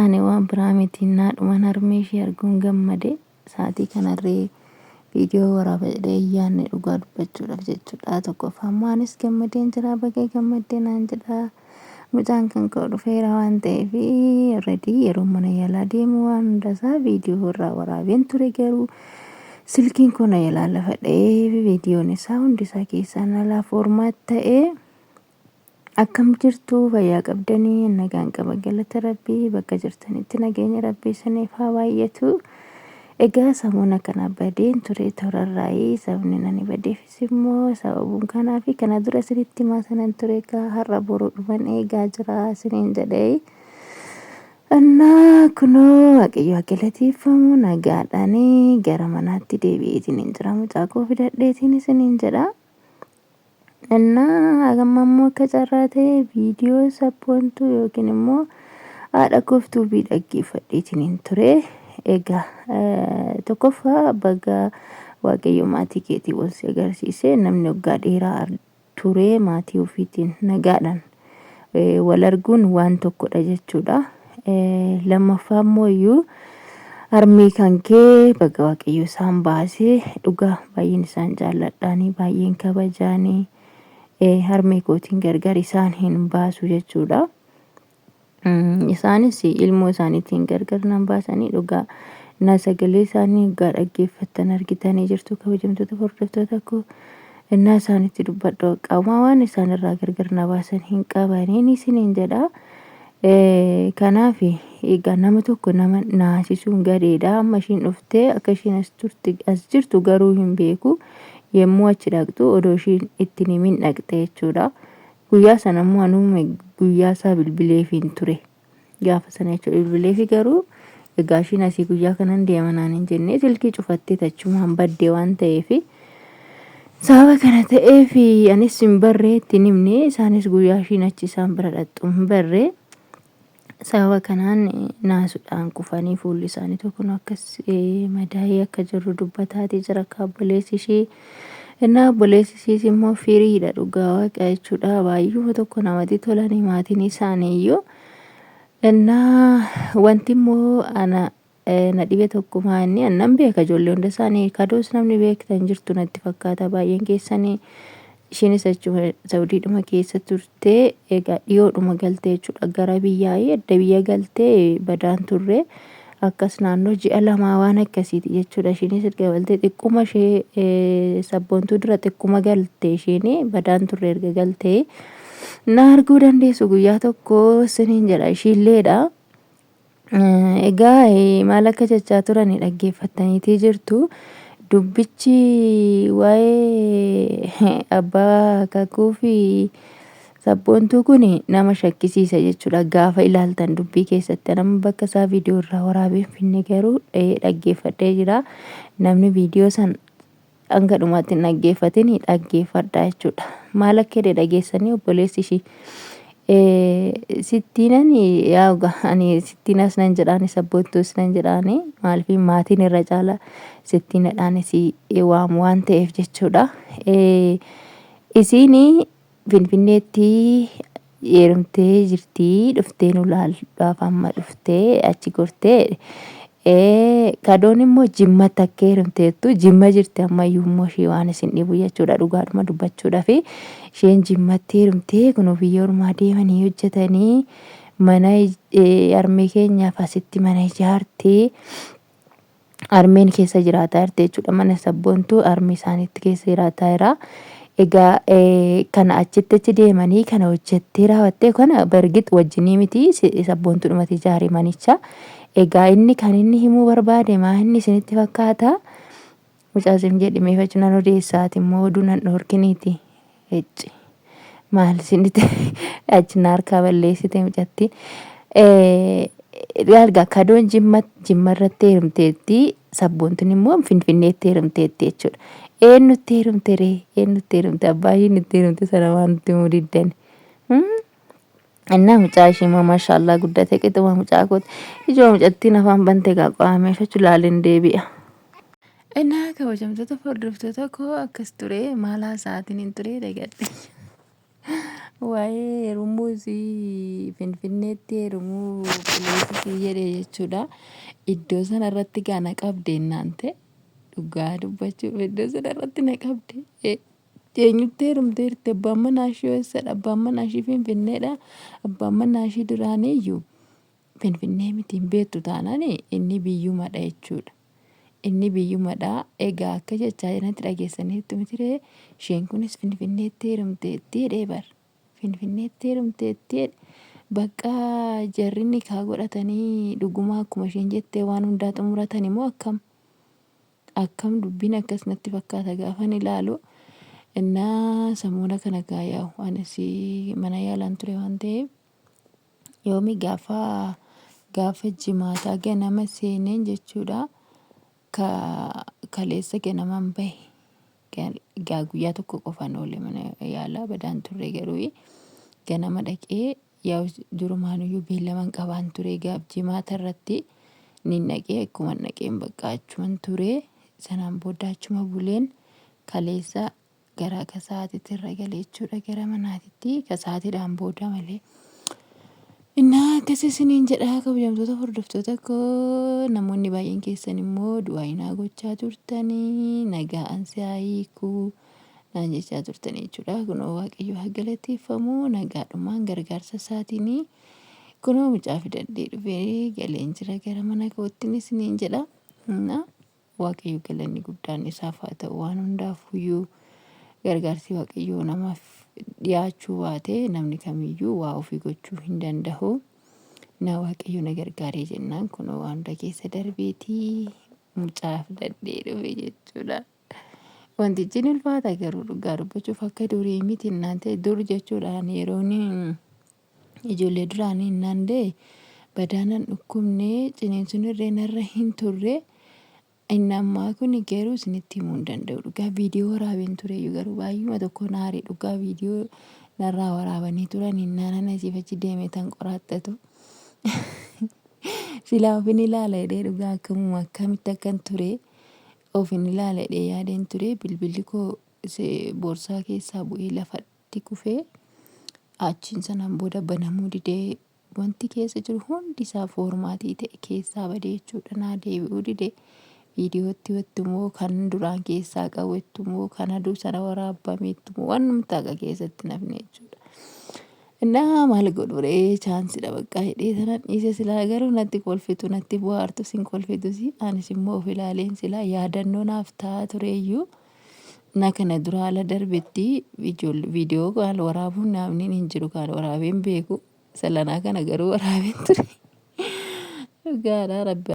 Ani waan biraa miti naadhuman harmee ishee arguun gammade. Sa'aatii kanarree viidiyoo waraaba jedhee hin yaadne dhugaa dubbachuudhaaf jechuudha. Tokkoffaa immoo anis gammadeen jira baga gammadde naan jedha. Mucaan kan koo dhufeera waan ta'eef already yeroo mana yaalaa deemu waan hundasaa viidiyoo irraa waraabeen ture garuu silkiin koo na jalaa lafa dha'ee viidiyoon isaa hundisaa keessaa na laa foormaat ta'ee. Akkam jirtu fayyaa qabdanii nagaan qaba galata rabbii bakka jirtanitti nageenya rabbii isiniif haa baay'atu. Egaa samuuna kana badeen ture torarraayii sabni nani badeefis immoo sababuun kanaa fi kana dura isinitti himaa sanan ture egaa har'a boruu dhuman eegaa jira isiniin jedhee. Innaa kunoo waaqayyo haa galateeffamu nagaadhaan gara manaatti deebi'eetiin hin jira mucaa koo fidadheetiin isiniin jedha. Innaa amma immoo akka carraa ta'e viidiyoo sabboontuu yookiin immoo haadha kooftuu fi dhaggeeffadheetiin hin ture. Egaa tokkoffaa baga waaqayyo maatii keetii wal si agarsiise namni waggaa dheeraa turee maatii ofiitiin nagaadhaan wal arguun waan tokkodha jechuudha. Lammaffaa immoo iyyuu harmee kan kee baga waaqayyo isaan baasee dhugaa baay'een isaan jaalladhaanii baay'een kabajaanii harmee kootiin gargar isaan hin baasu jechuudha. Isaanis ilmoo isaaniitiin gargar nan baasanii dhugaa na sagalee isaanii dhugaa dhaggeeffattan argitanii jirtu kabajamtoota hordoftoota koo. Ennaa isaanitti dubbadhu qaama waan isaan irraa gargar na baasan hin qabaniin isiniin jedha. Kanaaf egaa nama tokko nama naasisuun gareedha. Amma ishiin dhuftee akka ishiin as turte as jirtu garuu hin beeku. Yommuu achi dhaqxu odoo ishiin itti hin himin dhaqxe jechuudha. Guyyaa sana immoo anuma guyyaa isaa bilbileefiin ture. Gaafa sana jechuudha bilbileefi garuu egaa ishiin asii guyyaa kanan deema naan hin jenne silkii cufattee tachumaan badde waan ta'eef sababa kana ta'eef anis hin barree itti hin himne isaanis guyyaa ishiin achi isaan bira dhaqxu hin barree sababa kanaan naasuudhaan kufanii fuulli isaanii tokko akkas madaa'ee akka jiru dubbataatii jira akka obboleessi ishii. Innaa obboleessi ishiis immoo firiidha dhugaa waaqa jechuudha baay'uma tokko namatti tolanii maatiin isaanii iyyuu. Innaa wanti immoo ana na dhibe tokko maanni an nan beeka ijoollee hunda isaanii kadoos namni beektan jirtu natti fakkaata baay'een keessanii ishiinis achuma Saudiidhuma keessa turtee egaa dhiyoodhuma galtee jechuudha gara biyyaa adda biyya galtee badaan turre akkas naannoo ji'a lamaa waan akkasiiti jechuudha ishiinis erga galtee xiqquma ishee sabboontuu dura xiqquma galte ishiin badaan turre erga galtee na arguu dandeessu guyyaa tokko isiniin jedha ishiilleedha. Egaa maal akka jechaa turani dhaggeeffattaniitii jirtu. Dubbichi waa'ee abbaa kakuu fi sabboontuu kun nama shakkisiisa jechuudha. Gaafa ilaaltan dubbii keessatti nama bakka isaa viidiyoo irraa waraabee hin finne garuu dhaggeeffadhee jira. Namni viidiyoo san hanga dhumaatti hin dhaggeeffatin dhaggeeffadhaa jechuudha. Maal akka jedhe dhageessanii obboleessi ishii. Sittiinan yaa ani sittiinas nan jedhaani sabboontuus nan jedhaani maaliif maatiin irra caala sittiinadhaan isii waamu waan ta'eef jechuudha. Isiin Finfinneetti heerumtee jirti dhuftee nu laaluudhaaf amma dhuftee achi gortee kadoon immoo jimmatti akka heerumteettu jimma jirti ammayyuu immoo ishee waan isin dhibu jechuudha dhugaadhuma dubbachuudhaaf isheen jimmatti heerumtee kunoo biyya ormaa deemanii hojjetanii mana harmee keenyaaf asitti mana ijaartee harmeen keessa jiraataa jirti jechuudha. Mana sabboontuu harmee isaaniitti keessa jiraataa jira. Egaa kana achitti achi deemanii kana hojjettee raawwattee kana bargit wajjinii miti sabboontuudhumati ijaare manicha. Egaa inni kan inni himuu barbaade maa inni isinitti fakkaata? Mucaa sim jedhi mee fachu nan odeessaati immoo oduu nan dhoorkiniiti. Ecci. Maal isinitti achi na harkaa balleessite mucattiin. Erga kadoon jimma jimma irratti heerumteetti sabboontuun immoo finfinneetti heerumteetti jechuudha. Eenyutti heerumte ree? Eenyutti heerumte? Abbaa ishiin itti heerumte sana waan nutti himuu diddani. Innaa mucaa ishii immoo maashaallah guddate qixuma mucaa kooti. Ijoo mucattiin afaan bante egaa qo'amee fachu laalin deebi'a. Innaa kabajamtoota hordoftoota koo akkas ture maal haasa'aatiin hin ture dagadhe. Waa'ee heerumuu isii Finfinneetti heerumuu qilleensisii jedhe jechuudha. Iddoo sana irratti gaa na qabde innaan ta'e dhugaa dubbachuuf iddoo sana irratti na qabde. Eenyutti heerumteerti? Abbaan manaa ishee eessadha? Abbaan manaa ishii Finfinneedha. Abbaan manaa ishii duraaniyyuu Finfinnee miti hin beektu taanaan inni biyyumadha jechuudha. Inni biyyumadha. Egaa akka jechaa jiranitti dhageessaniirtu mitiree isheen kunis Finfinneetti heerumteetti jedhee bar. Finfinneetti heerumteetti jedhe. Bakka jarri nikaa godhatanii dhugumaa akkuma isheen jettee waan hundaa xumuratani moo akkam? Akkam dubbiin akkas natti fakkaata gaafan ilaalu. Innaa samuuna kana gaa yaa'u anis mana yaalaan ture waan ta'eef yoomi gaafa gaafa jimaataa ganama seeneen jechuudha. Ka kaleessa ganaman bahe. Gaa guyyaa tokko qofan oole mana yaalaa badaan turre garuu ganama dhaqee yaa'u durumaanuyyuu beellaman qabaan ture gaaf jimaata irratti nin dhaqee akkuman dhaqeen bakka achuman ture sanaan booda achuma buleen kaleessa gara ka sa'aatitti irra gale jechuudha gara manaatitti ka sa'aatiidhaan booda malee. Innaa akkas isiniin jedha kabajamtoota hordoftoota koo namoonni baay'een keessan immoo du'aayinaa gochaa turtanii nagaa ansi haa hiikuu naan jechaa turtanii jechuudha. Kunoo Waaqayyo haa galateeffamu nagaadhumaan gargaarsa isaatiin kunoo mucaa fidadhee dhufee galeen jira gara mana koottiin isiniin jedha. Innaa Waaqayyo galanni guddaan isaaf haa ta'u waan hundaafuyyuu gargaarsi Waaqayyoo namaaf dhiyaachuu baate namni kamiyyuu waa ofii gochuu hin danda'u. Na Waaqayyo na gargaaree jennaan kunoo waan hunda keessa darbeetii mucaa fudhadhee dhufe jechuudha. Wantichi ni ulfaata garuu dhugaa dubbachuuf akka durii miti innaan ta'e dur jechuudhaan yeroon ijoollee duraanii innaan da'e badaa nan dhukkubne ciniinsuun irree narra hin turre. Inni ammaa kun garuu isinitti himuu hin danda'u dhugaa viidiyoo waraabeen tureyyuu garuu baay'uma tokko naare dhugaa viidiyoo narraa waraabanii turan innaan ana asiif achi deeme tan qoraaxxatu. Silaa ofin ilaala jedhee dhugaa akkamuma akkamitti akkan ture ofin ilaala jedhee yaadeen ture bilbilli koo boorsaa keessaa bu'ee lafatti kufee achiin sanaan booda banamuu didee wanti keessa jiru hundi isaa foormaatii ta'e keessaa badee jechuudha naa deebi'uu dide viidiyootti wattumoo kan duraan keessaa qabu ittumoo kan aduu sana waraabbame ittumoo wanumti haqa keessatti nafne jechuudha. Innaa maal godhu ree chaansidha bakka jedhee sanan dhiise silaa garuu natti kolfitu natti bohaartu sin kolfitus anis immoo of ilaaleen silaa yaadannoo naaf ta'a tureeyyuu. Na kana dura haala darbetti viidiyoo kan waraabuun naamni hin jiru kan waraabeen beeku. Salanaa kana garuu waraabeen ture. Dhugaadha rabbi.